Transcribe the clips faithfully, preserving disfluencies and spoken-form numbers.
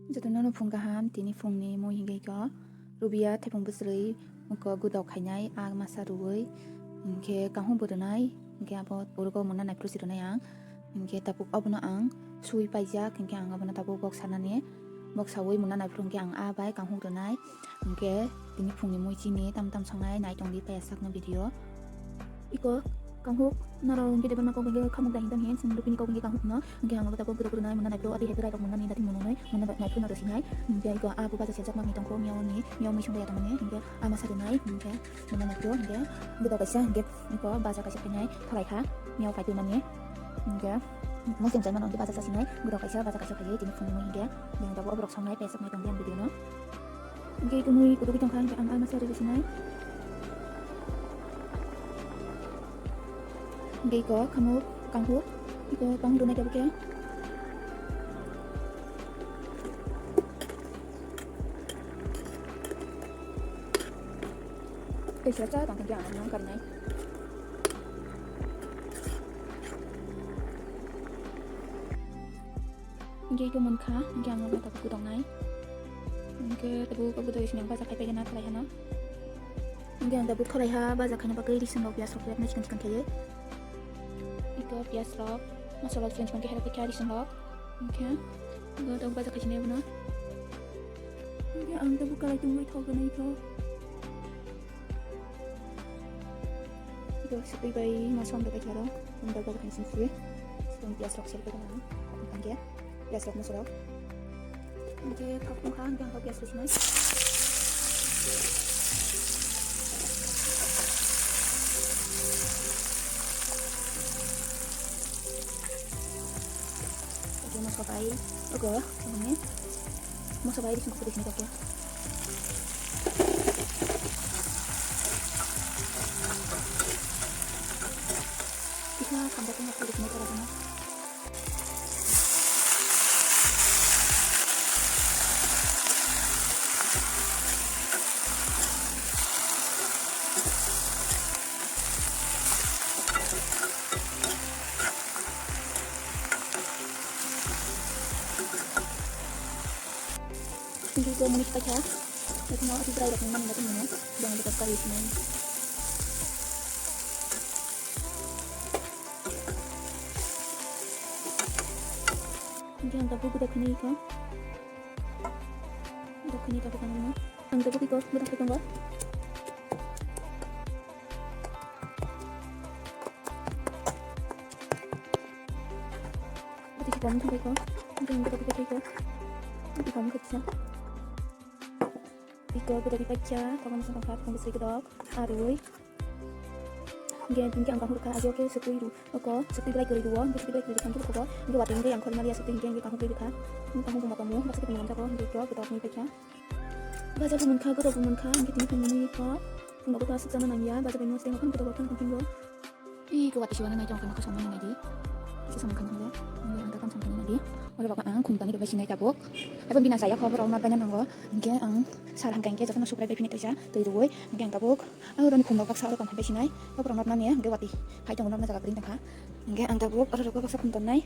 Jotono no phung kaham, tini phungni mui hingke iko rubia thepung bwswrwi iko gudok khainai, a masa rwui, hingke kahung bo rwnai, hingke abo urugo muna naiphuru si rwnai ang, hingke tabuk obono ang sui paijak, hingke ang obono tabuk bok sanani, bok saui muna naiphuru hingke ang a bai kahung rwnai, hingke tini phungni mui chini tam tam songnai nai tongdi paiya sakno video. Iko kanghuk norok hingke debana kok hingke khamuk dai hingke hin sing rupini kok hingke kanghuk no hingke ang abo tabuk gudok rwnai muna naiphuru adi haiphuru rok muna ni dati muna nai muna naiphuru no rwsinai hingke iko abo baja sejak mani tongkho miyao ni miyao mui songbai ya tongmani hingke ama sa rwnai hingke muna naiphuru hingke gudok kaisa hingke iko baja kaisa phainai thalai kha miyao kaipi mani hingke moseng chai mano hingke baja chasinai gudok kaisa baja kaisa phaiwi tini phunui mui hingke bini tabuk oborok songnai pesok nai tongdi ang video no. Hingke iko mui kudugi tongkha, hingke ang almasa rwgwi sinai. Hingke iko khamuk, kanghuk, iko kanghuk rwnai tabuk khe. Tei sira cha tong khe ang nang karinai. Hingke iko mankha, hingke ang tabuk gudoknai. Hingke tabuk abo doi sinang baja khai paigana thalai hano. Hingke ang tabuk thalai ha baja khaina bagwi rising rok piyas rok yaknai chikon chikon khaiwi. Iko piyas rok, mosola rok chikon chikon khe hera paikha rising rok. Hingke iko tabuk baja khai sinai bono. Hingke ang tabuk kalai tongwi thok gwnai iko. Ito sipri bai ma som da karo, um da ba kan sin sui. Sum pias rok sel ko na. Kan ke pias rok masala. Oke, thok tong kha, ang pias rok sinai. Oke, moso bai. Oke, ini. Moso bai, disini ko disini oke. Kita sampai tengah dulu, sini, kalau sama. Hindi ko muni kita kya? Ito na, ito dry rok mani natin muna. Jangan kita sekali sini. Hindi ang tabu ko dakhini ka. Dakhini ka bukan mo. Ang tabu ko ko dakhini ka. Pati si kamu sampai ko. Hindi ang tabu ko ko. Hindi kamu ko sa. Iko gudok ipaicha, tokon sa tongkha, tokon bwsai gudok, arwi. Hingke, hingke ang kahur kha, agi o khe sotwi ru, oko, sotwi belai kwrwi rwo, hingke sotwi belai kwrwi rwkha, hingke bukhuk o, hingke watwi hingke ang khormani ya sotwi hingke, hingke kahur khe rwkha, hingke kahur bumba tamo, bwsai khe tongmani jago, hingke iko gudok ni paikha. Bajar bo mankha, gudok bo mankha, hingke tini phunukni iko, phunukgo ta aswk chana nangya, bajar bai mostai mankha, gudok bo phang tongphingo. Ih, ko wati siwana nai tong kha, nokha samani nai di. Kisa samung kha nang le. Nang le ang ta kam samung kha nai di. Oro rogo ang khum tani rwbai sinai tabuk. Abo bina saya kho borok ma bana nango. Hingke ang sal hangka hingke jotono suprai bai phini toisa twi rwui. Hingke ang tabuk. Abo roni khum rok baksa oro tong kha bai sinai. Abo rok nokna ni hingke wati. Hai tongo nokna jaga green tong kha. Hingke ang tabuk oro rogo baksa khum tongnai.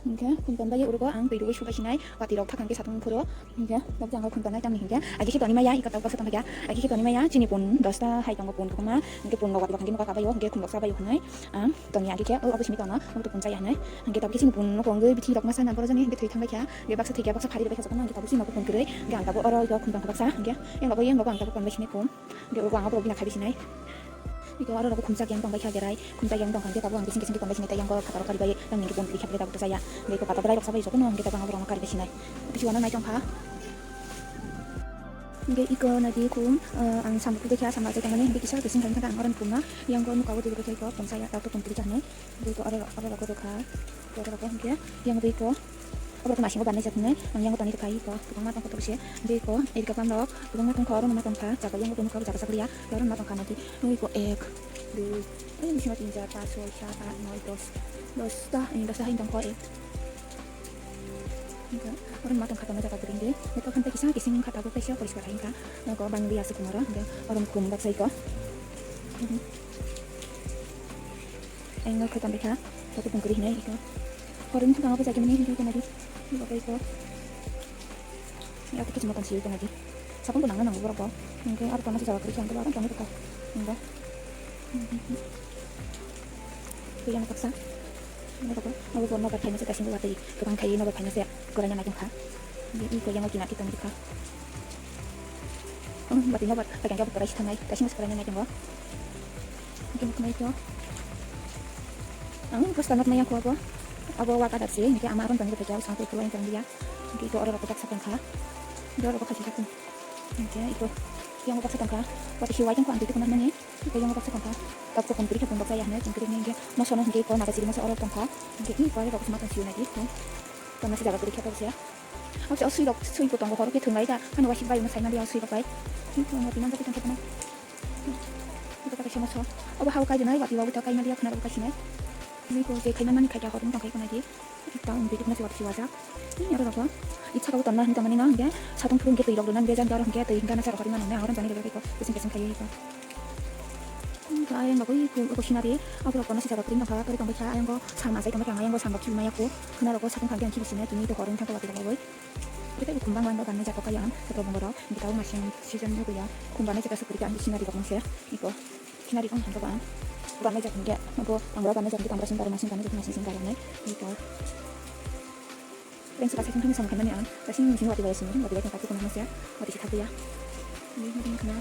Hingke khum tonbai oro ang twi rwui subai sinai. Wati rok thakang khe satung phuru. Hingke, tabuk jang khum tongnai tamni hingke, agi khe toni maya, iko tabuk baksa tongkha khe, agi khe toni maya, chini pun dosta hai tongo, pun kwbangma, hingke pun rok wati rok hingke nokha kabaio, hingke khum rok sabaio hwnwi, ang toni agi khe, o, obo simi tono, obo to pun chaya hwnwi, hingke tabuk khe chini pun nokho wngwi bithi rok masa nang boro jani hingke thwi thangbai kha, hingke baksa thwi kha, baksa phari rwbai kha jotono, hingke tabuk chini nokho pun kwrwi, hingke ang tabuk oro iko khum tongkha baksa, hingke, yang tabuk, yang tabuk ang tabuk tonbai sinai pun, hingke oro ang abo rok bina khai bai sinai. Iko aro rogo khumchak yang tongkha khe gerai, khumchak yang tongkha khe tabuk ang bising bising khe tonbai sini tei yang khataro karibai yang ningkhe bun khe tabuk chaya. Hingke iko kata berai rok sabai jotono hingke tabuk ang abo rokno karibai sinai. Bisi wana nai tongkha. Hingke iko nadi khum, eh, ang samung khe kha samung achai tongmani hingke kisa bising khe ang oro khumno yang ko nuka o twi rwkha iko khum chaya tabuk khum khe hinwi. Hingke iko aro aro rogo rwkha. Aro rogo hingke yang iko. Obo khe masingo banai jak hinwi ang yango tonwi rwkha iko kwbangma tongkha tokse. Hingke iko eri kapam rok kwbangma tongkha oro no ma tongkha jaga yango tongkha jaga sakliya oro no ma tongkha nadi. Iko ek, dui, oi bisingo tin, char, panch, soi, sat, aat, noi, dos, dosta, eh, dosta hai tongkha ek. Hingke oro no ma tongkha tongma jaga kwrwi hingke eko khampai kisa kising kha tabuk kaisa poriskar hai wngkha. Eko bangli aswk khum oro hingke oro no khum baksa iko. Ang no khe tongbai kha, tabuk tong kwrwi hinwi iko. Koroi wngkha tong abo jaga mani hinwi tongmani. Abo iko. Ya, khe chwng tong siyui tong di. Sabun bo nangna nango borok bo. Hingke aro tongna se jaga kwrwi khe ang tei aro tongwi tongkha. Hingke. Tei yang baksa. Hingke toko. Abo bo nobar phaina se kaising watwi. Kwbang khai nobar phaina se kwraina nai tongkha. Hingke i ko yang kina ti tongwi kha. Hmm, watwi nobar phaikang khe abo kwrai se thangnai. Kaising se kwraina nai tongo. Hingke nuknai to. Ang poster nuknai yang ko abo. Abo wa kadar se. Hingke ama aron tongwi kha. Sang ko kwlai tongwi ya. Hingke ito oro rok baksa tongkha. Oro rok baksa tongkha. Hingke ito yang baksa tongkha. Wati si wai tongkha ang twi tongkha nani. Ito yang baksa tongkha. Tok ko pon kiri khe pon baksa ya hwnwi tong kiri hwnwi hingke moso no hingke iko naga chiri moso oro tongkha. Hingke iko oro rok sima tong siyo nagi. Tongna si jaga kiri khe tong siya. Hingke o sui rok sui ko tongo horo khe thwnglai da. Ano wasi bai mo saima dia o sui rok bai. Hingke mo tinan jati tongkha tongkha. Ito ta kaisa moso. Obo hao kai dinai wati wabo ta kaima dia khna rok kai sinai. Hingke iko je khaima mani khaita horo tongkha iko nagi. Ekta ang video na siwak siwajak. Ni aro rokwa. Itsa kabu tonna hinta mani na hingke. Satung phuru hingke twi rok rwna hingke jang daro hingke twi hingke na sarok harima nang na aro jani rega rega. Kesing kesing khaye hingke. Hingke ayang rokwa iku iku sinari. Abo rokwa na sisa rok ring nokha kari tongbai kha ayang go sama jai tongbai kha ayang go samrok khibi maya ku. Khna rokwa satung phangke ang khibi sinai tini to horing thangka wati rokwa boi. Rega iku kumbang wanda ganna jako kaya ang. Satok bongorok. Hingke tau masing season nukuya. Kumbana jaka sukuri ka ang sinari rok mangse. Iko. Sinari kong hangko ba. Ganna jak hingke. Abo ang rok ganna jak hingke tangra sing karo masing ganna jak masing sing karo nai. Iko. Friends, kasih sing kami sama kami ang. Kasih sing wati bai sing wati bai kong kaki kong masya. Wati si thakuya. Ini ini kena.